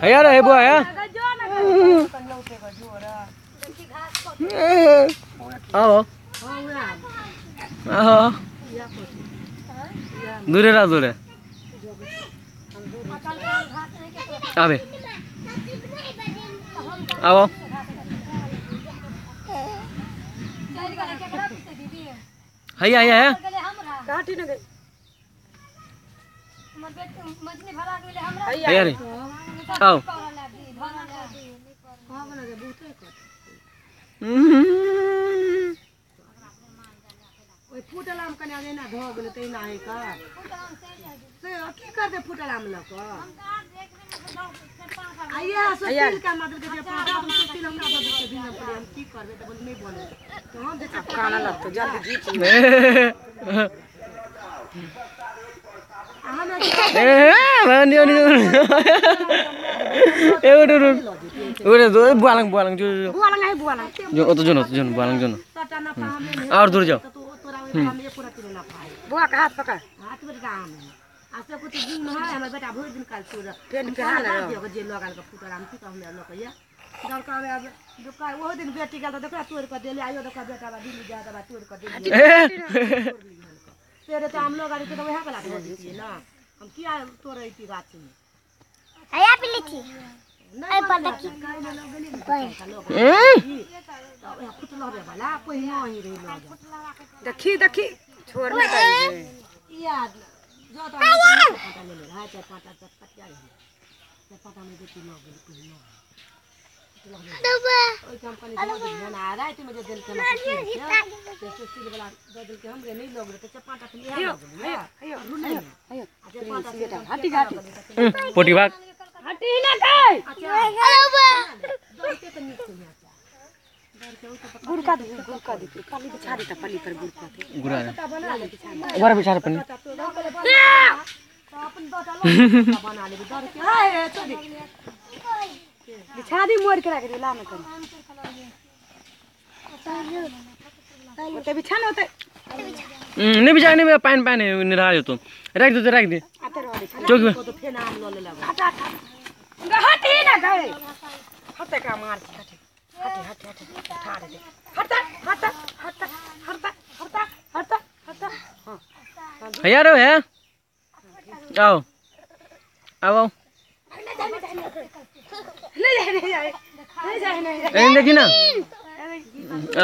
हैया रे बुआ है आओ आओ दूरे रह दूरे आवे आओ हैया हैया है काटी न गई हैया रे आओ ओइ फूटल आम कने एना ध गेलै तहिना है का से की कर दे फूटल आम ल क आइया सुशील का मतलब के पाँच हम सुशील हमरा दे के दिन पर हम की करबे त बोल नहीं बोले तो हम जे काना लगतो जल्दी जीत ए नि नि ए उठ उठ उठ बुआलंग बुआलंग जो बुआलंग है बुआलंग जो ओ तो जो जो बुआलंग जो और दूर जाओ बुआ का हाथ पकड़ हाथ में आम है आ से कुछ गुण है हमर बेटा भरि दिन काल छोड़ पेन के हाल दियो जे लगाल के फूटल आम की त हमरा लक या डर का अब दुका ओहो दिन बेटी गेल त देखला तोड़ के देले आयो देखा बेटा बा दिल्ली जा बा तोड़ के देले तेरे त आम लगा के त वएह वाला धो दिए ना हम किया तोड़ैती गाछ में आया पिली थी नहीं पर देखी फुटलबे वाला पहिने ही रही लग देखी देखी छोड़ ना दे या जो त पाटा ले ले रहा चार पाटा कटिया रही चार पाटा में बेटी लग गेल पहिने ओइ काम कनी ना राति में जे देल के से वाला दे देल के हमरे नहीं लग त चार पाटा के लग गेल हयो हटी हटी पोटी भाग हटी ना के गुड़ का दे पली बिछा दे पली पर गुड़ का दे गुड़ा गुड़ा बिछा दे पन्नी अपन दटा बना ले डर के हाय तो बिछा दी मोड़ के रख दे ला में कर ओते बिछा न ओते नहीं बिछा नहीं पानी पानी निरा जो तो रख दे रख दे आते रहो चौकी में तो फेन आम ल ले लगा हटा हटी ना गए हटे का मार हटे हटे हटे हटे उठा दे हटा हटा हटा हटा हटा हटा हटा हां हैया रे है आओ आओ ले जा ले जा ले जा देखी ना।